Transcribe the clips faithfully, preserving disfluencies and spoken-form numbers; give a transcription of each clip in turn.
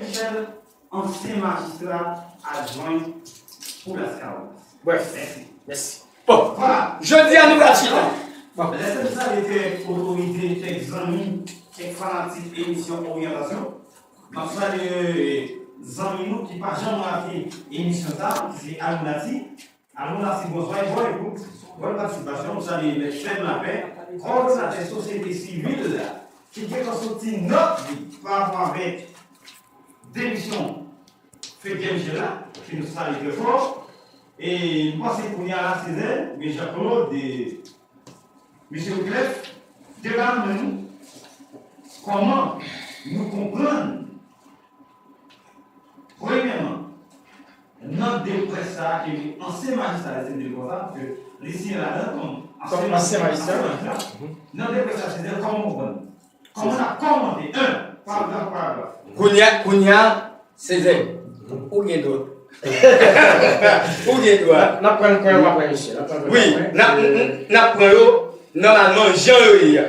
Michel, ansyen majistra adjwen pou Laskawobas. Brèf. Mèsi. Mèsi. Bon, vwala. Jodi a nou pral chita. Bon. Lè sa m salye kèk otorite, kèk zanmi, kèk fanatik emisyon Oryantasyon. M ap salye zanmi nou ki pa janm rate emisyon sa, ki se Alou Nati. Alou Nati, bonswa, e bon, e pou bòn patisipasyon, m salye Mèt Fèm Lapè, kòdonatè sosyete sivil la, ki gentan soti nòt li pa rapò avèk demisyon Fedger Michel la, ke nou salye trè fò. E m panse kounye a la, se lè, men Jean Claude, e Mesye Wyclef, deba nou menm, kòman nou konprann, premyèman, nòt de près sa a ke ansyen majistra, lè se m di l konsa, paske li siyen ladan l kòm ansyen majistra. Nòt de près sa, se kòman w konprann? Kòman n ap kòmante, en, paragraf, paragraf? Kounye a, kounye a, Sezè, ou gen dwa. Ou gen dwa. N ap pran kwen yo apre, mesye. N ap pran kwen yo apre. Wi, n ap, n ap pran yo nòmalman jan yo ye a.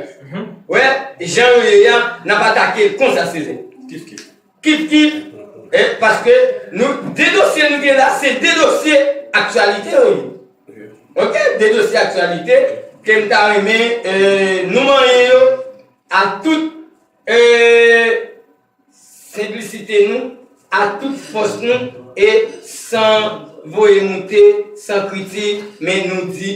Wè, jan yo ye a, n ap atake l konsa, Sezè. Kif kif. Kif kif. E, paske nou, de dosye nou gen la, se de dosye aktyalite yo ye. Ok, de dosye aktyalite ke m ta renmen, e, nou manyen yo a tout, e, senplisite nou, a tout fòs nou, e san voye moute, san kritik, men nou di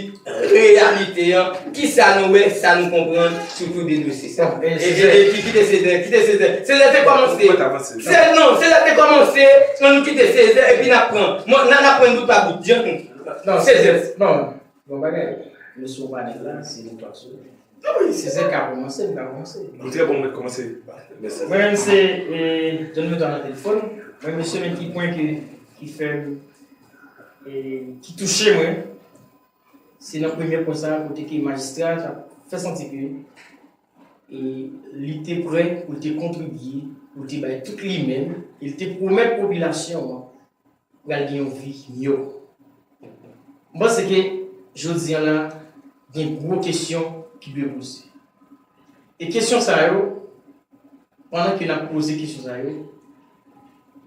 reyalite an, kisa nou wè, sa nou konprann, sitou de dosye sa. Bon, e, e, e, e, ki, kite Sezè, kite Sezè. Sezè te kòmanse. Sezè, non, Sezè te kòmanse, ann nou kite Sezè, epi n ap pran. Mwen, n a, n ap pran bout pa bout, jan nou. Non, Sezè. Non, bon bagay. Nou sou panèl la, se nou twa sou. Ah wi, se sa k ap kòmanse, m ka kòmanse. Ou trè bon, mwen kòmanse. Mèsi. Mwen menm se, e, John Milton nan telefòn. Mwen, mesye, men ki pwen ke, ki fè m, e, ki touche mwen, se nan premye pwen sa, kote ke majistra t ap fè santi ke, e, li te prè pou l te kontribye, pou l te bay tout li menm, e l te pwomèt popilasyon an pral gen yon vi miyò. M panse ke jodi a la, gen gwo kesyon ki dwe poze. E kesyon sa yo, pandan ke n ap poze kesyon sa yo,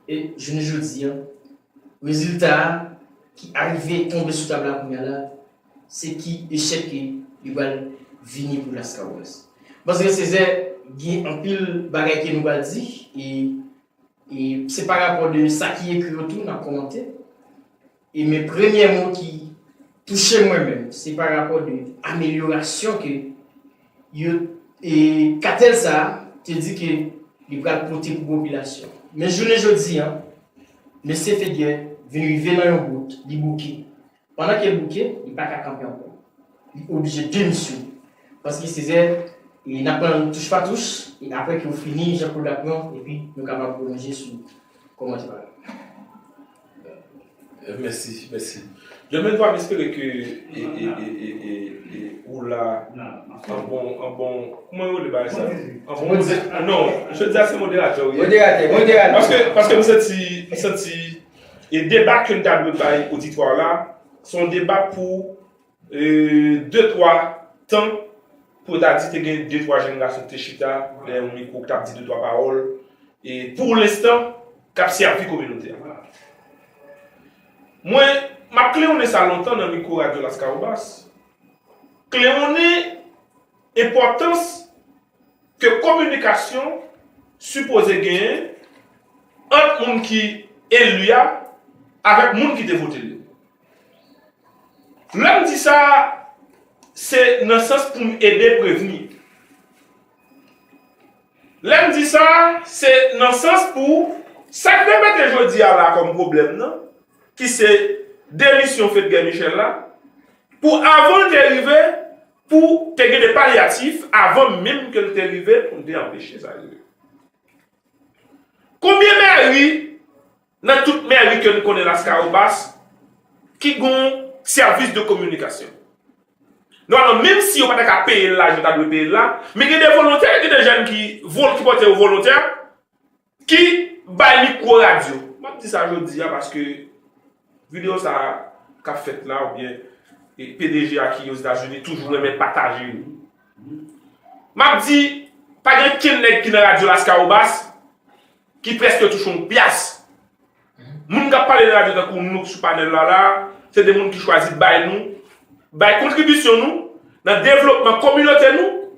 e jounen jodi a, rezilta a ki arive tonbe sou tab la kounye a la, se ki echèk ke li pral vini pou Laskawobas. M panse ke Sezè, gen anpil bagay ke nou pral di, e E se pa rapò de sa ki ekri yo tou, n ap kòmante. E men premye mo ki touche mwen menm, se pa rapò de amelyorasyon ke yo, e katèl sa a te di ke li pral pote pou popilasyon. Men jounen jodi a, mesye Fedger vin rive nan yon bout, li bouke. Pandan ke l bouke, li pa ka kanpe ankò. Li oblije demisyone. Paske Sezè, e n ap pran touch pa touch, e apre ke w fini, Jean Claude ap pran, epi nou kapab pwolonje sou kòmantè pa nou. Mèsi, mèsi. John Mendoza, m espere ke e, e, e, e, e, e ou la an bon, an bon, kòman yo rele bagay sa? An bon mode-, non, jodi a se moderatè ou ye. Moderatè, moderatè. Paske, paske m santi, m santi E deba ke n ta dwe bay oditwa la, se yon deba pou, e, de, twa tan, pou yo ta di te gen de, twa jenerasyon ki te chita dèyè yon mikwo, ki t ap di de, twa pawòl, e pou lenstan, k ap sèvi kominote a. Mwen, m ap klewonnen sa lontan nan mikwo Radyo Laskawobas. Klewonnen enpòtans ke kominikasyon sipoze genyen ant moun ki eli a avèk moun ki te vote l yo. Lè m di sa, se nan sans pou m ede prevni. Lè m di sa, se nan sans pou sa k te mete jodi a la kòm pwoblèm nan, ki se demisyon Fedger Michel la, pou avan l te rive, pou te gen de palyatif avan menm ke l te rive pou n te anpeche sa rive. Konbyen mèri nan tout mèri ke n konnen Laskawobas ki gon sèvis de kominikasyon? Nòmalman, menm si yo pa ta ka peye l lajan ta dwe peye l la, men gen de volontè, gen de jèn ki vol-, ki pote yo volontè, ki bay mikwo radyo. M ap di sa jodi a paske videyo sa a k ap fèt la, oubyen, e, P D G a ki Ozetazini toujou renmen pataje yo. M ap di, pa gen kenn nèg ki nan radyo Laskawobas ki prèske touche yon pyas. Moun k ap pale nan radyo tankou nou k sou panèl la la, se de moun ki chwazi bay nou, bay kontribisyon nou nan devlopman kominote nou,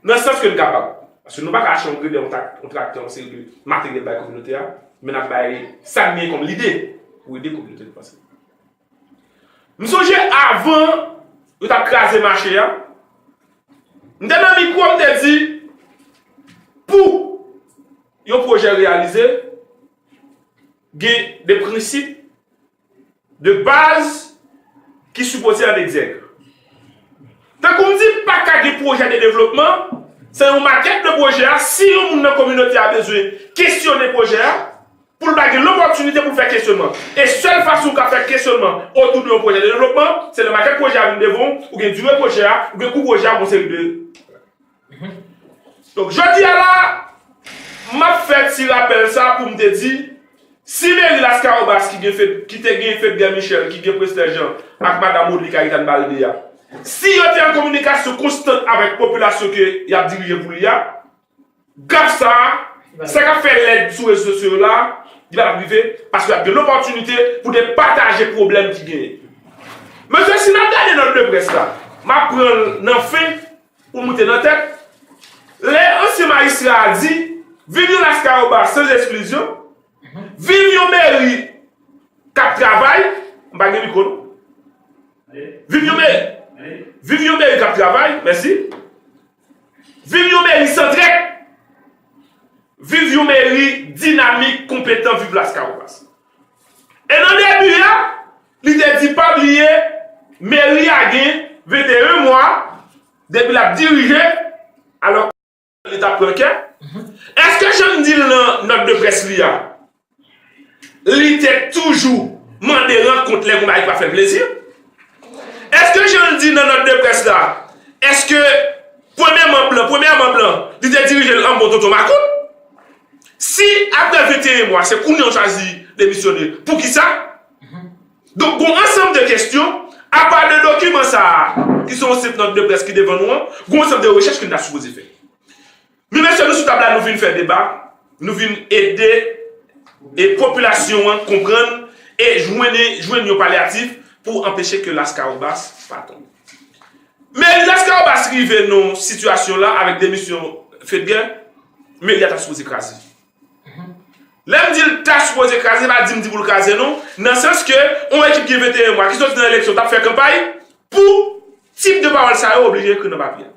nan sans ke n kapab. Paske nou pa ka achte yon gredè, yon trak-, yon traktè, yon seri de materyèl bay kominote a, men n ap bay sa n gen kòm lide pou ede kominote nou vanse. M sonje avan yo t ap kraze mache a, m te nan mikwo, m te di, pou yon pwojè reyalize, gen de prensip de baz ki sipoze ann egzèk. Tankou m di, pa ka gen pwojè de devlopman san yon makèt de pwojè a. Si yon moun nan kominote a bezwen kesyone pwojè a, pou l pa gen lopòtinite pou l fè kesyonman. E sèl fason w ka fè kesyonman otou de yon pwojè de devlopman, se lè makèt pwojè a vin devan w, ou gen dire pwojè a, ou gen kou pwojè a, ou gen seri de Donk, jodi a la, m ap fè ti rapèl sa pou m te di, si meri Laskawobas ki gen Fed-, ki te gen Fedger Michel, ki gen Prestè Jean ak madanm Rodly Caritan Baldé a, si yo te an kominikasyon konstan avèk popilasyon ke y ap dirije pou li a, gap sa a, sa k ap fè lèd sou rezo sosyo yo la, li pa t ap rive, paske y ap gen lopòtinite pou te pataje pwoblèm ki genyen. Mesye, si n ap gade nòt de près la, m ap pran l nan fen, pou moute nan tèt. Lè ansyen majistra a di, viv yon Laskawobas sans exclusion, viv yon meri k ap travay, m pa gen mikwo non. Viv yon meri, viv yon meri k ap travay, mèsi. Viv yon meri san trèt, viv yon meri dinamik, konpetan, viv Laskawobas. E nan debi a, li te di pa bliye, meri a gen venteyen mwa depi l ap dirije, alò li t ap pran kè. Èske jan n di l nan nòt de près li a, li te toujou mande rankont lè gon bagay ki pa fè l plezi? Èske jan l di nan nòt de près la, èske premye manm lan, premyè manm lan, li te dirije l an bon tonton makout? Si apre venteyen mwa, se kounye a w chwazi demisyone, poukisa? Donk, gon ansanm de kesyon, apa de dokiman sa a, ki se yon senp nòt de près ki devan nou an, gon ansanm de rechèch ke n ta sipoze fè. Men mesye, nou sou tab la, nou vin fè deba, nou vin ede, e popilasyon an konprann e jwenn, jwenn yon palyatif pou anpeche ke Laskawobas pa tonbe. Men Laskawobas rive nan sitiyasyon la avèk demisyon Fedger, meri a ta sipoze kraze. Lè m di l ta sipoze kraze, pa di m di pou l kraze non, nan sans ke yon ekip gen venteyen mwa ki soti nan eleksyon t ap fè kanpay pou tip de pawòl sa yo oblije ekri nan papye.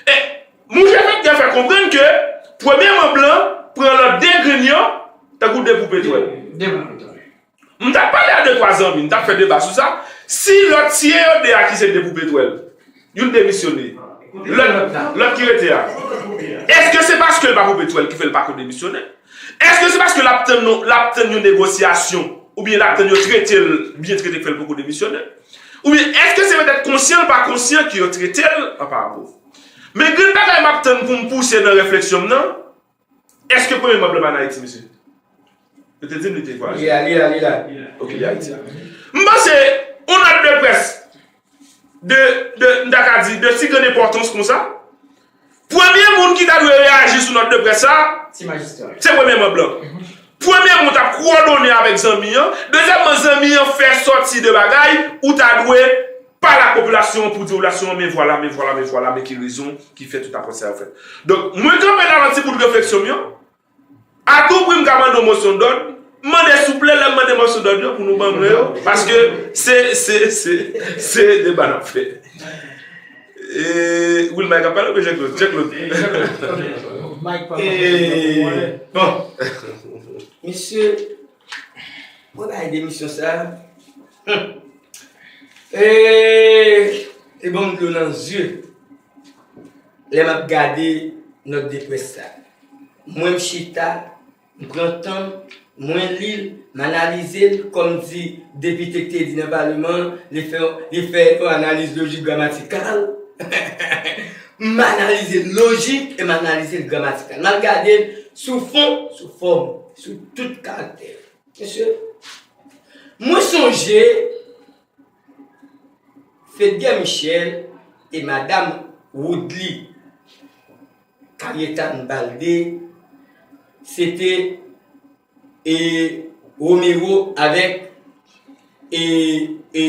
E mouche Fedger fè konprann ke premye manm lan pran lòt de grenn yo tankou de pou petwèl. De pou petwèl. M t ap pale a de twa zanmi, m t ap fè deba sou sa. Si lòt, si e yo de a ki se de pou petwèl, youn demisyone, lòt, lòt ki rete a, èske se paske l pa pou petwèl ki fè l pa ko demisyone? Èske se paske l ap tann nou, l ap tann yon negosyasyon, oubyen l ap tann yo trete l byen trete k fè l poko demisyone? Oubyen èske se petèt konsyan l pa konsyan ke yo trete l an parabo? Men grenn bagay m ap tann pou m pouse nan refleksyon m nan, èske premye manm lan pa ann Ayiti, mesye? Yo te di m li te vwayaje. Li la, li la, li la. Ok, li Ayiti. M panse, yon nòt de près de, de, m ta ka di, de si grann enpòtans konsa, premye moun ki ta dwe reyaji sou nòt de près sa, se majistra, se premye manm lan. Premye moun t ap kowòdone avèk zanmi an. Dezyèmman, zanmi an fè sòti de bagay, ou ta dwe pale ak popilasyon an pou di popilasyon an, men vwala, men vwala, men vwala, men ki rezon ki fè tout apwòch sa yo fèt. Donk, mwen kanpe la nan ti bout refleksyon m yo. Atoupri m ka mande yon mosyon dòd, m mande souple lè m mande mosyon dòd yo pou nou ban mwen yo, paske se, se, se, se deba n ap fè. E, Wilmay k ap pale oubyen Jean Claude? Jean Claude. Mike pa pale. Bon. Mesye, mwen bay demisyon sa. E, e ban m dlo nan zye lè m ap gade nòt de près sa. Mwen m chita, m pran tan m, mwen li l, m analize l, kòm di depite k te di nan paleman an, li fè, li fè yon analiz lojik gramatikal. M analize l lojik e m analize l gramatikal. M al gade l sou fon, sou fòm, sou tout karaktè. Mesye, mwen sonje Fedger Michel e madanm Woodly Carietane Baldé, se te e Romero avèk e, e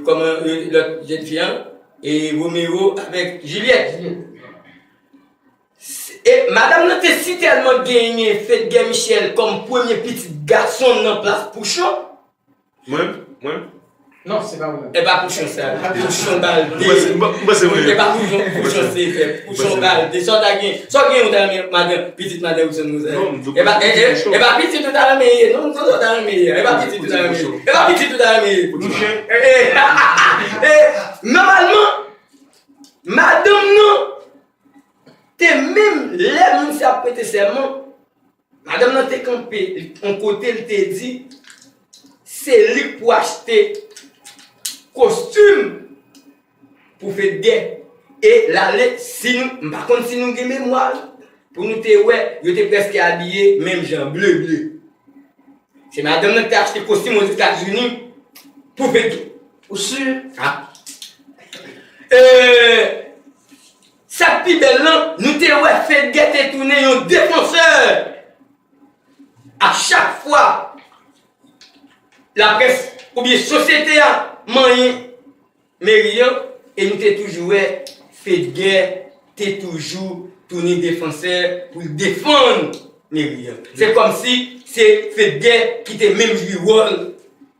kòman e, lòt jèn fi an e Romero avèk Juliette. E madanm nan te si tèlman genyen Fedger Michel kòm premye pitit gason nan plas Pouchon. Mwen, mwen. Non, se pa ou menm. E pa Pouchon sa. Pouchon Balde. Mwen se mwen. E pa Pouchon, Pouchon se fè. Pouchon Balde. Sa w ta gen, sa w gen ou ta renmen madan, pitit madan Wilson Gonzalez. E pa, e, e, e pa pitit ou ta renmen ye, non, non, sa w ta renmen ye. E pa pitit ou ta renmen ye. E pa pitit ou ta renmen ye. Pouchon. E, e, nòmalman, madanm nan te menm lè moun sa ap prete sèman, madanm nan te kanpe yon kote, l te di se li k pou achte kostim pou Fedger. E l ale, si nou, m pa konn si nou gen memwa, pou nou te wè, yo te prèske abiye menm jan, ble ble. Se madanm nan ki te achte kostim Ozetazini pou Fedger. Ou si? Ah. E, sa k pi bèl lan, nou te wè Fedger te tounen yon defansè. A chak fwa laprès oubyen sosyete a manyen meri an, e nou te toujou wè Fedger te toujou tounen defansè pou l defann meri an. Se kòmsi se Fedger ki te menm jwe wòl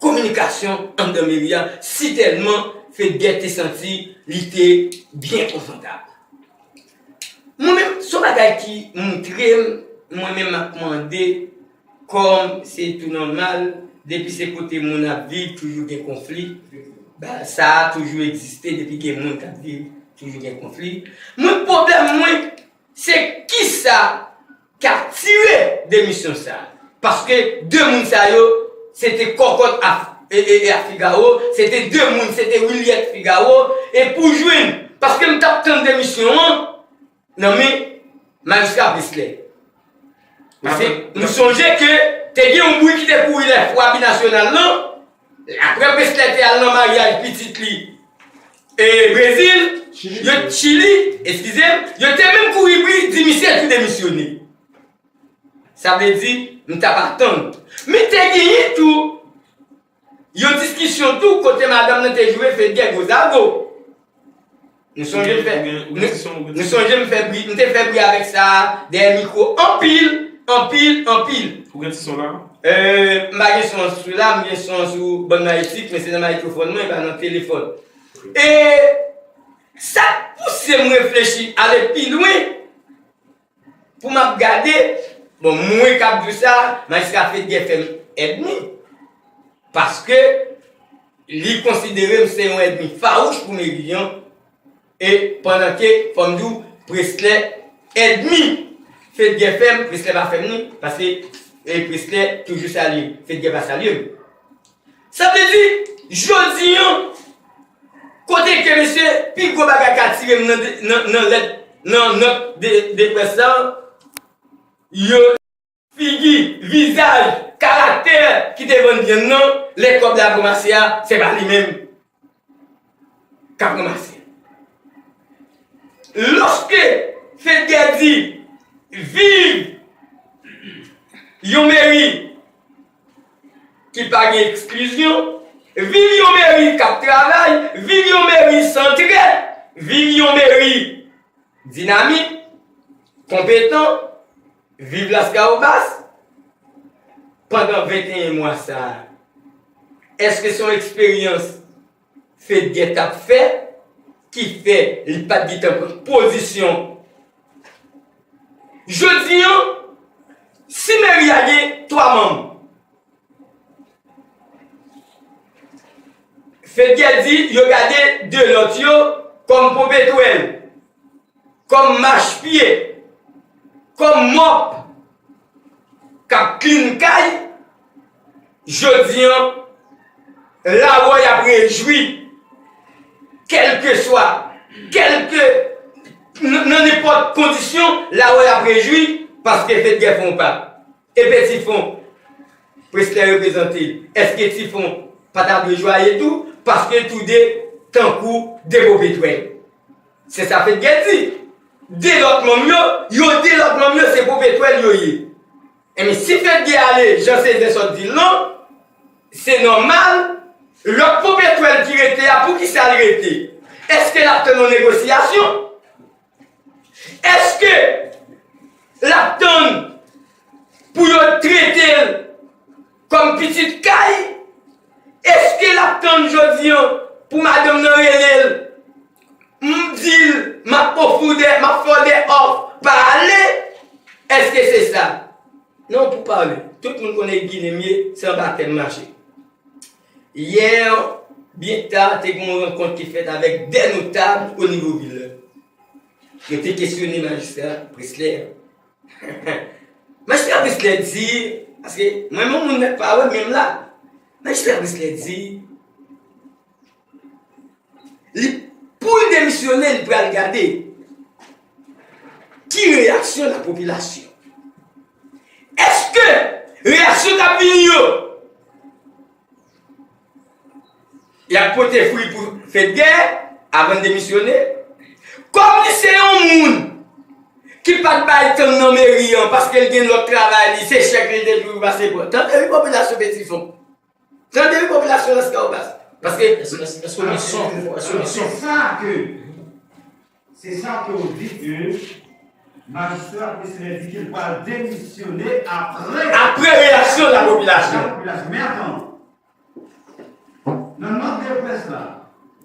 kominikasyon anndan meri a, si tèlman Fedger te santi li te byen konfòtab. Mwen menm, se yon bagay ki moutre m, mwen menm m ap mande, kòm se tou nòmal, depi se kote moun ap viv, toujou gen konfli. Ba, sa a toujou egziste, depi gen moun k ap viv, toujou gen konfli. Mwen, pwoblèm mwen, se kisa k atire demisyon sa a. Paske de moun sa yo, se te kòkòt a, e, e, e a Figaro, se te de moun, se te Williette Figaro, e pou jwenn, paske m t ap tann demisyon an, nan men majistra Presley. Paske nou sonje ke te gen yon bri ki te kouri lè fwa binasyonal lan, apre Presley te al nan maryaj pitit li e Brezil, yo, Chili, eskize m, yo te menm kouri bri di misye tou demisyone. Sa vle di, m t ap atann. Men te genyen tou yon diskisyon tou kote madanm nan te joure Fedger gwo zago. Nou sonje m fè, nou sonje m fè bri, m te fè bri avèk sa a dèyè mikwo anpil, anpil, anpil. Ou gen ti son la? M pa gen son an sou la, m gen son an sou bòn mayetik, men se nan mayetifòn mwen, e pa nan telefòn. E sa k pouse m reflechi, ale pi lwen, pou m ap gade, bon, mwen k ap di w sa, majistra Fedger fè m èdmi. Paske li konsidere m se yon èdmi fawouch pou meri an. E pandan ke, fò m di w, Presley, èdmi Fedger fè m, Presley pa fè m li, paske e Presley toujou salye m, Fedger pa salye m. Sa vle di, jodi an, kote ke mesye, pi gwo bagay k atire m nan, nan, nan lèt, nan nòt de, de près la, yo figi, vizaj, karaktè ki te vann vyann nan, lè kòb la ap ranmase a, se pa li menm k ap ranmase. Lòske Fedger di, viv yon meri ki pa gen eksklizyon, viv yon meri k ap travay, viv yon meri san trèt, viv yon meri dinamik, konpetan, viv Laskawobas. Pandan venteyen mwa sa a, èske se yon eksperyans Fedger t ap fè ki fè li pa t gentan pran pozisyon? Jodi an, si meri a gen twa manm, Fedger di yo gade de lòt yo kòm popetwèl, kòm machpye, kòm mòp k ap klin kay. Jodi an, lawòy ap rejwi, kèlkeswa, kèlke, nan, nan nenpòt kondisyon, lawòy ap rejwi paske Fedger fè yon pa. E Ti Fon, Presley reprezante l. Èske Ti Fon pa ta dwe jwaye tou? Paske toude tankou de popetwèl. Se sa Fedger di. De lòt manm yo, yo de lòt manm yo, se popetwèl yo ye. Enben, si Fedgè ale, jan Sezè sot di l lan, se nòmal, lòt Popetwèl ki rete a, poukisa l rete? Èske l ap tann yon negosyasyon? Èske l ap tann pou yo trete l kòm pitit kay? Èske l ap tann jodi an pou madanm nan rele l, m di l, m ap ofri w de, m ap fè w de òf, pa ale? Èske se sa? Non, pou pale. Tout moun konnen Ginen m ye, se anba tè m mache. Yè, byen ta, te gen yon rankont ki fèt avèk de notab o nivo vil la. Yo te kesyone majistra Preslè. Majistra Preslè di, paske mwen menm moun nèt pa wè menm la. Majistra Preslè di, li, pou l demisyone, li pral gade ki reyaksyon lapopilasyon. Èske reyaksyon k ap vini yo, y ap pote fwi pou Fedgè avan l demisyone? Kòm li se yon moun ki pa t bay tan nan meri an, paske l gen lòt travay li, se chèk li te toujou pase pran. Tande wi, popilasyon Petifon. Tande wi, popilasyon Laskawobas. Paske Èske, èske, èske w gen son? Èske w gen son? Se sa ke, se sa ke w di ke majistra Preslè di ke l pral demisyone apre, apre reyaksyon lapopilasyon. Men atann, nan nòt de près la,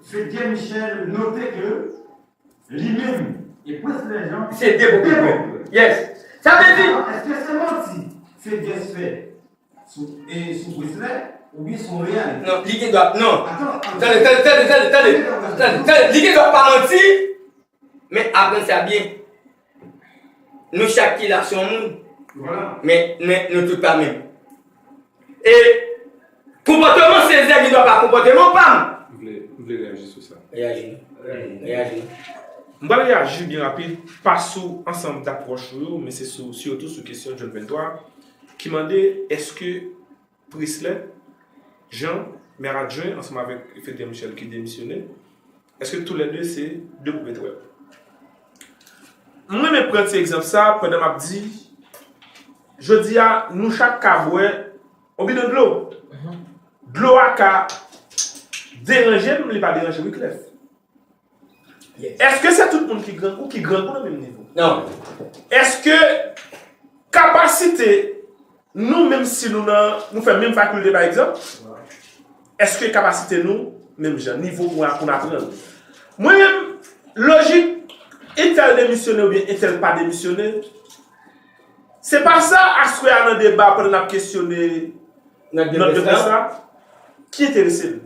Fedgè Michel note ke li menm e Preslè Jean se de Popetwèl. Yes. Sa vle di, èske se manti Fedgè fè sou, e, sou Preslè, oubyen se yon reyalite? Non, li gen dwa, non. Atann, atann. Tande, tande, tande, tande, tande. Tande, tande, li gen dwa pa manti, men aprann sa byen. Nou chak ki la se yon moun. Vwala. Men, men nou tout pa menm. E konpòteman Sezè gen dwa pa konpòteman pa m. M vle, m vle reyaji sou sa. Reyaji. Reyaji. M pral reyaji byen rapid, pa sou ansanm dapwòch ou yo, men se sou, sitou sou kesyon John venntwa, ki mande èske Preslè Jean, mè adjwen, ansanm avèk Fedgè Michel ki demisyone, èske toulède se de Popetwèl? Mwen renmen pran ti egzanp sa pandan m ap di, jodi a, nou chak ka bwè yon bidon dlo. Dlo a ka deranje m, li pa deranje Wiclef. Èske se tout moun ki grangou, ki grangou nan menm nivo? Non. Èske kapasite nou, menm si nou nan, nou fè menm fakilte, pa egzanp, èske kapasite nou menm jan, nivo pou, pou n aprann? Mwen menm, lojik entèl demisyone oubyen entèl pa demisyone, se pa sa aswè a nan deba pandan n ap kesyone nòt de près la ki enterese m.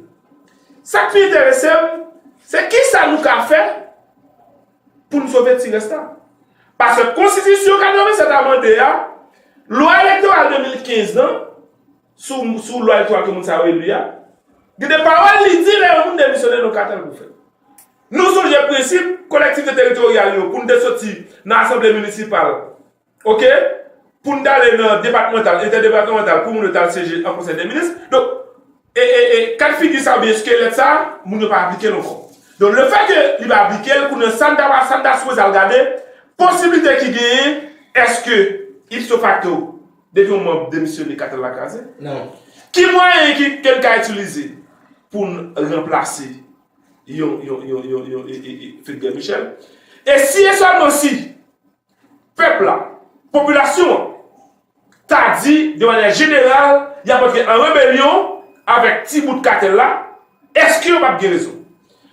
Sa k pi enterese m, se kisa nou ka fè pou n sove ti rès la. Paske konstitisyon katrevennsèt a mande a, lwa elektoral de mil kenz lan, sou, sou lwa elektoral ke moun sa yo eli a, gen de pawòl li di lè yon moun demisyone nan katèl pou fè. Nou sonje prensip kolektivite teritoryal yo, pou n te soti nan asanble minisipal, oke, pou n t ale nan depatmantal, entèdepatmantal, pou moun yo t al syeje an konsèy de minis. Donk, e, e, e, kad figi sa oubyen eskelèt sa, moun yo pa aplike l ankò. Donk, lefètke li pa aplike l, kounye a, sa n ta, sa n ta sipoze al gade, posiblite ki genyen, èske, ipso facto, depi yon manm demisyone, katèl la kraze? Non. Ki mwayen ki, ke n ka itilize pou n ranplase yon, yon, yon, yon, yon, e, e, e, Fedgè Michel? E si e sèlman si pèp la, popilasyon an, ta di, de manyè jeneral, y ap antre an rebelyon avèk ti bout katèl la, èske yo p ap gen rezon?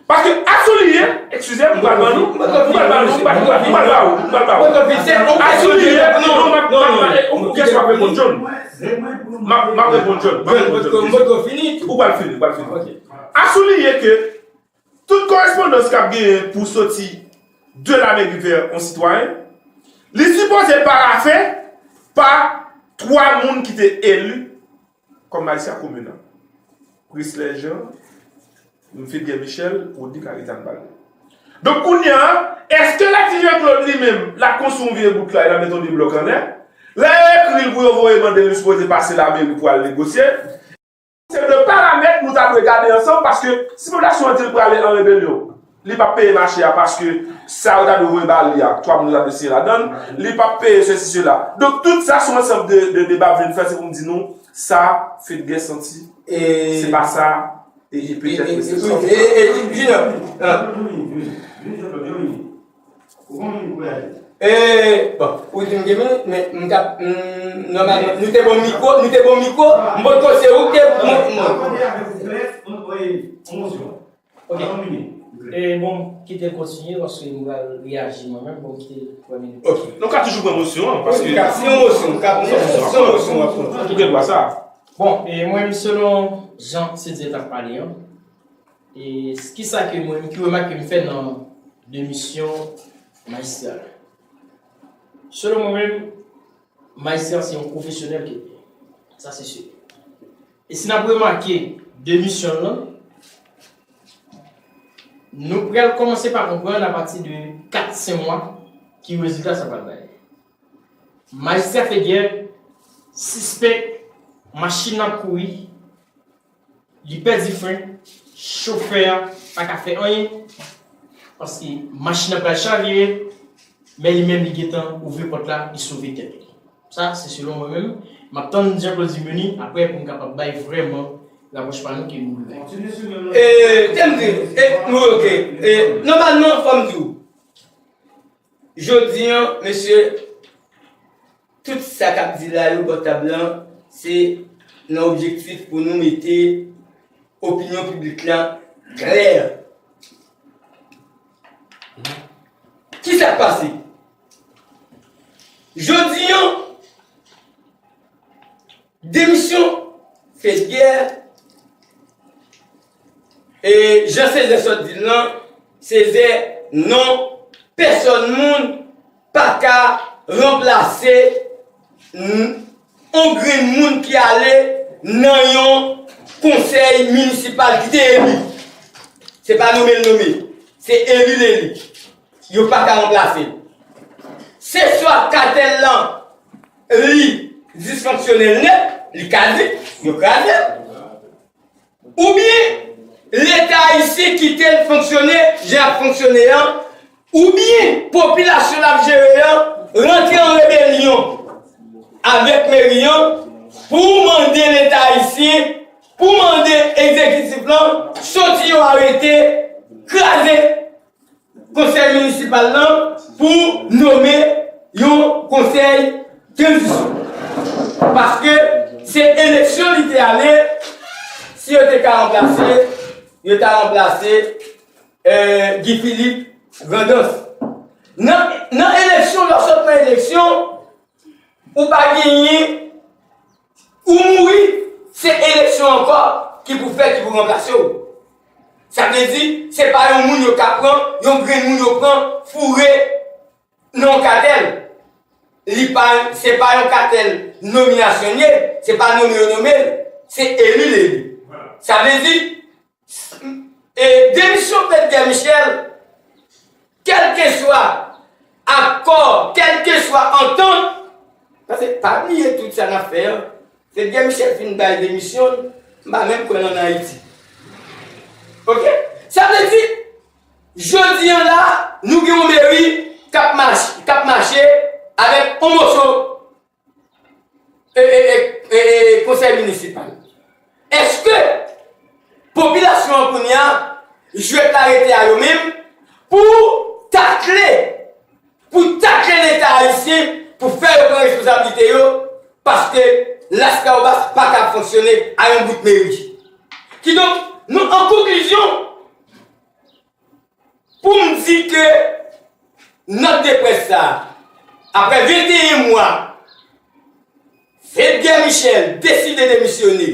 Paske asouliye, eskize m, m pral ban nou, m pral ban nou, m pral, m pral, m pral ba ou, m pral ba ou. Asouliye, non, m ap, m ap, ou kesyon m ap reponn John. M ap, m ap reponn John, m ap reponn John. Ou pral fini, ou pral fini. Asouliye ke tout korespondans k ap genyen pou soti de lameri vè yon sitwayen, li sipoze parafe pa twa moun ki te eli kòm majistra komin nan. Preslè Jean, Fedgè Michel, Rodney Caritan Baldé. Donk, kounye a, èske Latijan Claude li menm, l ap konstwi yon vye bout la, l ap met yon de blòk anlè? Lè yo ekri l pou yo voye mande l, li sipoze pase lameri pou al negosye. Se de paramèt nou ta dwe gade ansanm, paske si popilasyon an di l prale an rebelyon, Li p ap peye mache a paske sa yo ta dwe voye ba li a, twa moun yo ta dwe siyen ladan l. Li p ap peye sesi, sela. Donk, tout sa se yon ansanm de, de deba m vin fè, se pou m di nou, sa, Fedger santi, se pa sa, e, e petèt ke se sa. E, e, e, Junior, ah. E, bon, ou di m gen minit, men m t ap, m, nòmalman, nou te bon mikwo, nou te bon mikwo, m potko se ou ki te, mwen, mwen. Ok. E bon, kite l kontinye, paske m pral reyaji mwen menm, bon, kite l premye. Ok. Nou ka toujou pran mosyon an, paske se yon mosyon, ka pran, se yon mosyon w ap pran. Ou gen dwa sa. Bon, e mwen menm, selon jan Fedger t ap pale an, e kisa ke mwen, ki remak ke m fè nan demisyon majistra? Selon mwen menm, majistra se yon pwofesyonèl ke l ye. Sa se si. E si n ap remake demisyon l lan, nou pral kòmanse pa konprann apati de kat, senk mwa ki rezilta sa pral bay. Majistra Fedger sispèk machin nan ap kouri, li pèdi fren, chofè a pa ka fè anyen, paske machin nan pral chavire, men li menm li gentan ouvri pòt la, li sove tèt li. Sa, se selon mwen menm. M ap tann Jean Claude di meni, apre pou m kapab bay vrèman rapwòch pa nou ke nou vle. E, tèm de, e, nou, ok. E, nòmalman, fò m di w, jodi an, mesye, tout sa k ap di la yo bò tab lan, se nan objektif pou nou mete opinyon piblik la klè. Kisa k pase? Jodi an, demisyon Fedger, e jan Césaire sot di l lan, Césaire, non, pèsòn moun pa ka ranplase n-, on grenn moun ki ale nan yon konsèy minisipal ki te eli. Se pa nonmen l nonmen, se eli l eli. Yo pa ka ranplase l. Se swa katèl lan, li disfonksyonèl nèt, li kadik, yo kraze l. Oubyen Leta ayisyen kite l fonksyone jan l ap fonksyone an, oubyen popilasyon l ap jere an rantre an rebelyon avèk meri an pou mande Leta ayisyen, pou mande egzekitif lan soti yon arete, kraze konsèy minisipal lan pou nonmen yon konsèy tranzisyon. Paske se eleksyon li te ale, si yo te ka ranplase, yo ta ranplase, eh, Guy Philippe Grandans. Nan, nan eleksyon, lè w sot nan eleksyon, ou pa genyen, ou mouri, se eleksyon ankò ki pou fèt, ki pou ranplase w. Sa vle di, se pa yon moun yo ka pran, yon grenn moun yo pran, foure nan yon katèl. Li pa, se pa yon katèl nominasyon l ye, se pa nonmen yo nonmen l, se eli l eli. Sa vle di, e demisyon Fedger Michel, kèlkeswa akò, kèlkeswa antant, paske pa bliye tout sa n ap fè an, Fedger Michel fin bay demisyon l, m pa menm kwè l ann Ayiti. Ok? Sa vle di, jodi an la, nou gen yon meri k ap mach-, k ap mache avèk yon moso e, e, e, e, e, konsèy minisipal. Èske popilasyon an kounye a, jwèt la rete a yo menm pou takle, pou takle Leta ayisyen, pou fè yo pran responsablite yo, paske Las Caobas pa ka fonksyone a yon bout meri. Kidonk, nou, an konklizyon, pou m di ke nòt de près sa a, apre venteyen mwa, Fedger Michel deside demisyone.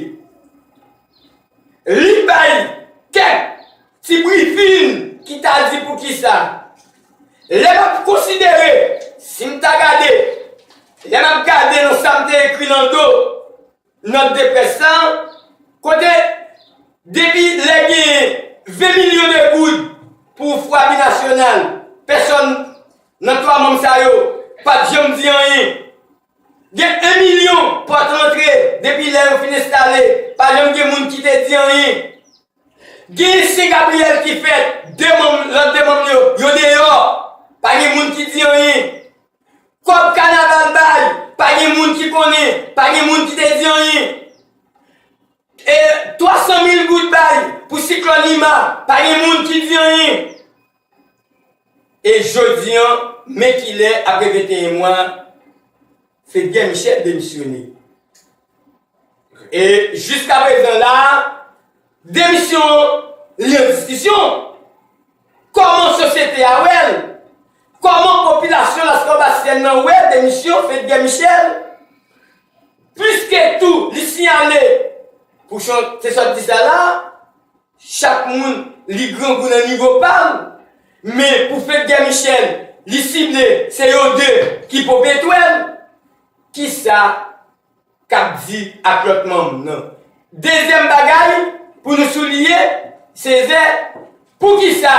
Li bay kèk ti brifin ki ta di poukisa. Lè m ap konsidere, si m ta gade, lè m ap gade nan sa m te ekri nan do, nòt de près sa, kote depi lè gen ven milyon de goud pou fwa binasyonal, pèsòn nan twa manm sa yo pa t janm di anyen. Gen en milyon pòt rantre depi lè yo fin enstale, pa janm gen moun ki te di anyen. Gen Sen Gabriyèl ki fèt, de manm, lòt de manm yo, yo deyò. Pa gen moun ki di anyen. Kòb kanaval bay, pa gen moun ki konnen, pa gen moun ki te di anyen. E twa san mil goud bay pou siklòn Irma, pa gen moun ki di anyen. E jodi an, men kilè, apre venteyen mwa, Fedger Michel demisyone. E jiskaprezan la, demisyon li an diskisyon. Kòman sosyete a wè l? Kòman popilasyon Laskawobas nan wè demisyon Fedger Michel? Pliske tou, li siyale, pou chan te sòt di sa la, chak moun li grangou nan nivo pa l, men pou Fedger Michel, li sible se yo de ki pope twèl. Kisa k ap di ak lòt manm nan? Dezyèm bagay pou nou souliye, Sezè, poukisa?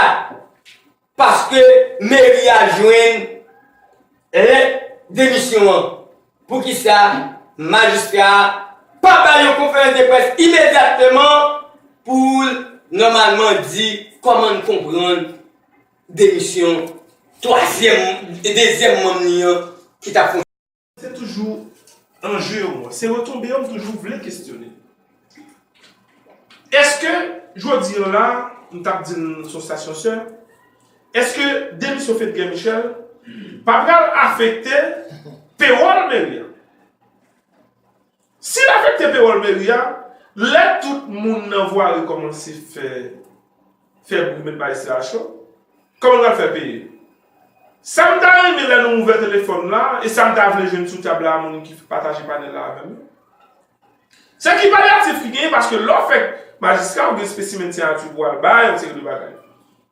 Paske meri a jwenn lè demisyon an. Poukisa majistra a pa bay yon konferans de près imedyatman pou l nòmalman di kòman n konprann demisyon twazyèm, dezyèm manm li an ki t ap fon- Se toujou anje yo, mwen. Se retonbe yo m toujou vle kesyone. Èske, jodi an la, m t ap di n sou stasyon sè, èske demisyon Fedger Michel pa pral afekte pewòl meri a? Si l afekte pewòl meri a, lè tout moun nan vwari kòmanse fè, fè bri, met bay sila cho, kòman l pral fè peye? Sa m ta renmen lè nou ouvè telefòn la, e sa m ta vle jwenn sou tab la, moun ki pataje panèl la avè m yo, se ki palyatif ki genyen, paske lè w fè majistra, ou gen espesimen siyati pou al bay, yon seri de bagay.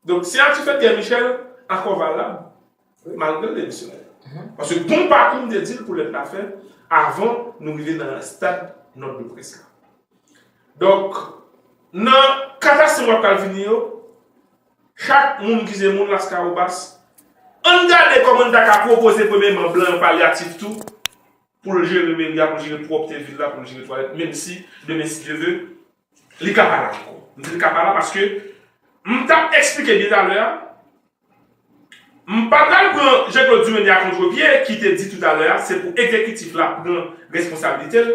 Donk, siyati Fedger Michel ankò valab, malgre l demisyone. Paske bon pakou m te di l pou lèt la fè avan nou rive nan stad nòt de près la. Donk, nan kat a senk mwa k pral vini yo, chak moun ki se moun Laskawobas, ann gade kòman n ta ka pwopoze premyèman blan yon palyatif tou, pou l jere meri a, pou l jere pwòpte vil la, pou l jere twalèt, menm si, demen, si Dye ve, li ka pa la ankò. M di li ka pa la paske m t ap eksplike byen talè a, m pa pral pran Jean Claude Dumesnil a kontrepye ki te di toutalè a, se pou egzekitif la pran responsablite l.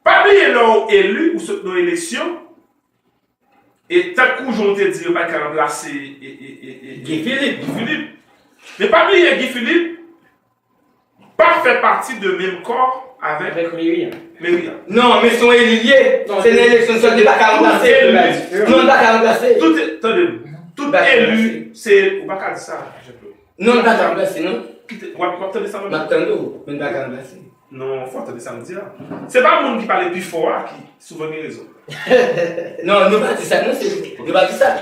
Pa bliye lè w eli, ou sot nan eleksyon, e tankou jan w te di, yo pa t ka ranplase e, e, e, e, Guy Philippe. Guy Philippe. Men pa bliye, Guy Philippe pa fè pati de menm kò avèk Avèk meri a. Meri a. Non, men se yon eli l ye. Non, Se nan eleksyon sèl li pa ka ranplase. Tout eli. Non, li pa ka ranplase. Tout, tande m. Tout eli, se, ou pa ka di sa, Jean Claude. Non, li pa ka ranplase, non. Kite, w ap, w ap tande sa, mwen? M ap tande w, men li pa ka ranplase. Non, fò w tande sa m di a. Se pa moun ki pale pi fò a ki souvan gen rezon. Non, nou pa di sa, non, se, nou pa di sa.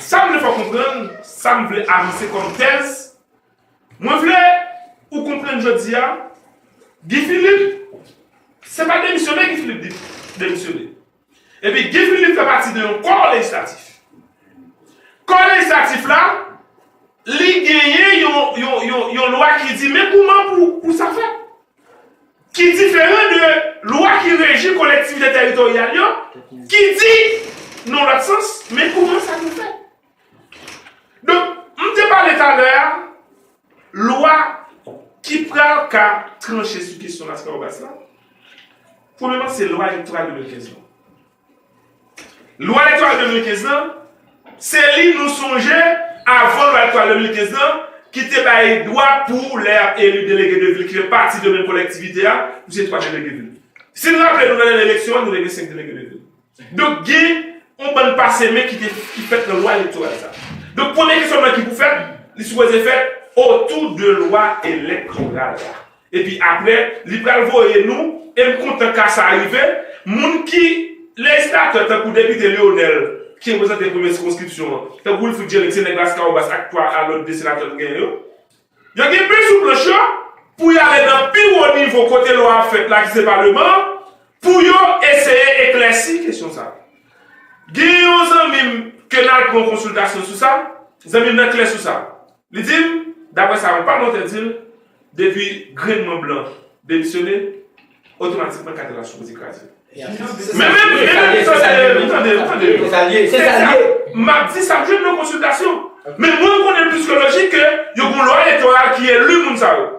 Sa m vle fè w konprann, sa m vle avanse kòm tèz, mwen vle ou konprann jodi a, Guy Philippe, se pa demisyone Guy Philippe di-, demisyone. Epi Guy Philippe fè pati de yon kò lejislatif. Kò lejislatif la, li genyen yon, yon, yon, yon lwa ki di men kouman pou, pou sa fèt. Ki diferan de lwa ki reji kolektivite teritoryal yo, ki di, nan lòt sans, men kouman sa dwe fèt. Donk, m te pale talè a, lwa ki pral ka tranche sou kesyon Laskawobas la, premyèman, se lwa elektoral de mil kenz lan. Lwa elektoral de mil kenz lan, se li nou sonje, avan lwa elektoral de mil kenz lan, ki te bay dwa pou lè y ap eli delege de vil ki fè pati de menm kolektivite a, pou se twa delege vil. Si n raple nou nan lane eleksyon an, nou te gen senk delege de vil. Donk, gen yon bann pase men ki te, ki fèt nan lwa elektoral sa. Donk, premye kesyonman ki pou fèt, li sipoze fèt otou de lwa elektoral la. Epi apre, li pral voye nou, e m kontan ka sa rive, moun ki lejislatè tankou depite Lionel, ki reprezante premye sikonskripsyon an, tankou Wilfrid Jean Luc, se nèg Laskawobas ak twa a lòt de senatè nou genyen yo, yo gen pen sou planch yo pou y ale nan pi wo nivo kote lwa ap fèt la, ki se Paleman an, pou yo eseye eklèsi kesyon sa. Gen yon zanmi m ke n al pran konsiltasyon sou sa, zanmi m nan klè sou sa. Li di m, daprè sa yon palmantè di l, depi grenn manm lan demisyone, otomatikman katedral sipoze kraze. Men, men, men, men, tande, tande, tande. Se sa l ye, se sa l ye. M ap di sa m jwenn nan konsiltasyon. Men mwen, m konnen l plis ke lojik ke yo gen yon lwa elektoral ki eli moun sa yo.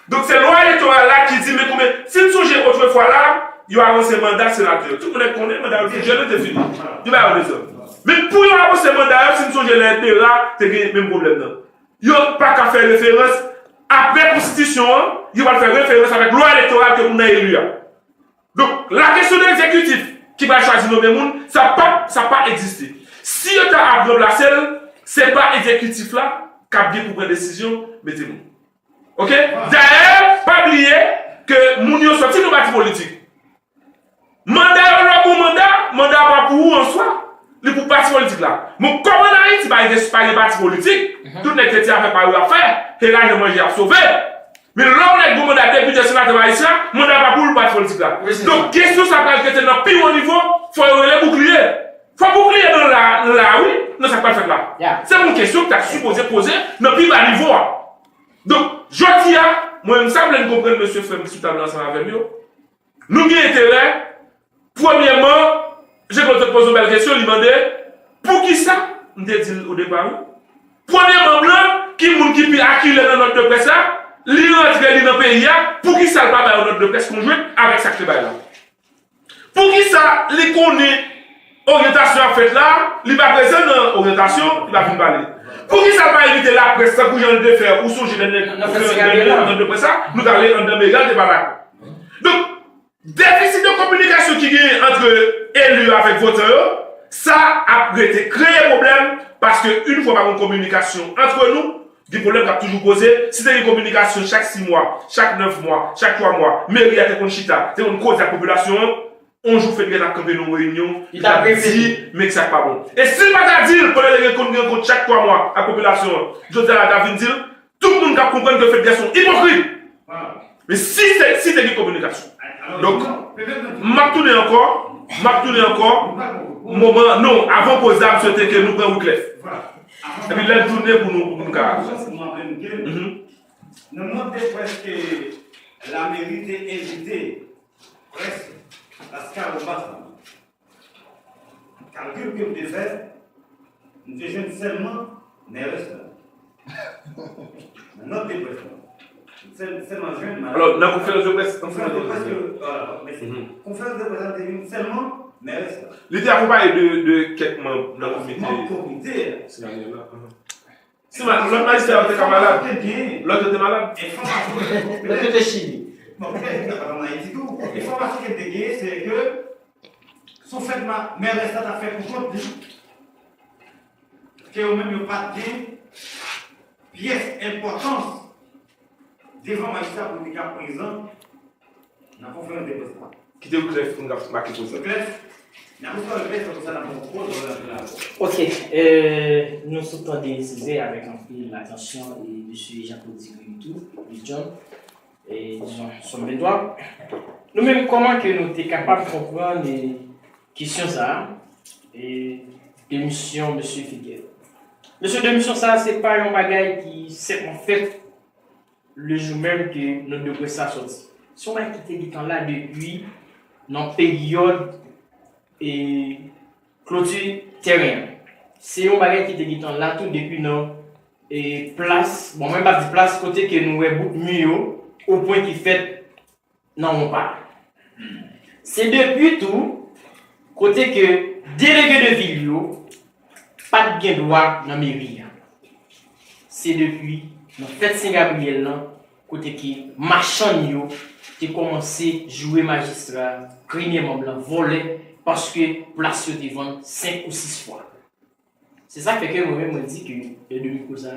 Donk, se lwa elektoral la ki di, men koumen, si n sonje otrefwa la, yo avanse manda senatè yo. Tout moun konnen manda yo te jèn, yo te fini. Yo ba yo dezòd. Men pou yo avanse manda yo, si n sonje lè Dera te gen menm pwoblèm nan. Yo pa ka fè referans, apre konstitisyon an, yo pral fè referans avèk lwa elektoral ke moun nan eli a. Donk, la kesyon de egzekitif ki pral chwazi nonmen moun, sa pa, sa pa egziste. Si yo ta ap ranplase l, se pa egzekitif la k ap gen pou pran desizyon mete moun. Oke? Dayè, pa bliye ke moun yo sòti nan pati politik. Manda yo, lè w gon manda, manda a pa pou ou an swa, li pou pati politik la. Bon, kòm ann Ayiti pa gen, pa gen pati politik, tout nèg te di afè pa yo y ap fè, se lajan manje y ap sove. Men lè yon nèg gon manda depite, senatè, majistra, manda a pa pou l, pati politik la. Donk, kesyon sa pral trete nan pi wo nivo, fò yo rele boukliye. Fò boukliye nan la, la wi, nan sa k pral fèt la. Se yon kesyon ki ta sipoze poze nan pi ba nivo a. Donk, jodi a, mwen menm sa m vle n konprann, mesye, frè m ki sou tab la ansanm avè m yo, nou gen enterè, premyèman, Jean Claude te poze yon bèl kesyon, li mande, poukisa, m te di l o depa, wi. Premye manm lan, ki moun ki pi akile nan nòt de près la, li rantre, li nan peyi a, poukisa l pa bay yon nòt de près konjwent avèk sa k te bay la? Poukisa li konnen oryantasyon ap fèt la, li pa prezan nan oryantasyon, li pa vin pale? Poukisa l pa envite laprès tankou jan l te fè, ou sonje dènye nòt de près la, nou t ale anndan meri a, l te pale ak. Donk, defisit de kominikasyon ki genyen ant eli yo avèk votan yo, sa ap rete kreye pwoblèm, paske yon fwa pa gen kominikasyon ant nou, gen pwoblèm k ap toujou poze. Si te gen kominikasyon chak sis mwa, chak nèf mwa, chak twa mwa, meri a te konn chita, te konn koze ak popilasyon an, yon jou Fedgè t ap kanpe nan yon reyinyon, li t ap di, men ki sa k pa bon. E si l pa ta di l, pandan te gen konn gen rankont chak twa mwa ak popilasyon an, jodi a la, l ta vin di l, tout moun t ap konprann ke Fedgè se yon ipokrit. Men si te, si te gen kominikasyon. Donk, m ap tounen ankò, m ap tounen ankò, moman, non, avan poz la, m swete ke nou pran Wiclef. Epi lè l tounen pou nou, pou nou ka. Nan mond de près ke lameri te envite près Las Calombas la, kalkil ke m te fè, m te jwenn sèlman mèrès la. Nan nòt de près la, m sèl-, sèlman jwenn madanm. Alò, nan konferans de près, konferans de près ke, mèsi. Konferans de près la, m te jwenn sèlman mèrès la. Li te akonpaye de, de kèk manm nan komite. Manm komite a. Senatè la. Si ma-, lòt majistra yo te ka malad, lòt yo te malad. Lòt yo te chili. Bon, petèt li ta pa t ann Ayiti tou. Enfòmasyon ke m te genyen, se ke sou fèt ma-, mèrès la t ap fè pou kont li, ke yo menm yo pa t gen pyès enpòtans devan majistra pou te ka prezan nan konferans de près la. Kite Wiclef pou n ka make poz la. Wiclef, n ap resevwa Wiclef, apre sa n ap pran pòz, n ap pran pòz. Ok, euh, nou sot tande Césaire avèk anpil atansyon e mesye Jean Claude Dupuy tou, Big John, e dizon, Sòm venntwa. Nou menm, kòman ke nou te kapab konprann, e, kesyon sa a, e, demisyon mesye Fedgè? Mesye, demisyon sa a, se pa yon bagay ki senpman fèt le jou menm ke nòt de près la sòti. Se yon bagay ki te gentan la depi nan peryòd, e, kloti tèren an. Se yon bagay ki te gentan la tou depi nan, e, plas, bon, mwen pa di plas, kote ke nou wè bout mi yo, o pwen ki fèt nan Wonpa. Se depi tou, kote ke delege de vil yo pa t gen dwa nan meri a. Se depi nan fèt Sen Gabriyèl lan, kote ke machann yo te kòmanse joure majistra, kriye manm lan vòlè, paske plas yo te vann senk ou sis fwa. Se sa k fè ke mwen menm, mwen di ke, lè de mikwo sa,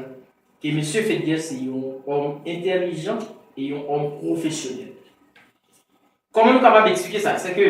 ke mesye Fedgè se yon òm entèlijan e yon òm pwofesyonèl. Kòman nou kapab eksplike sa? Se ke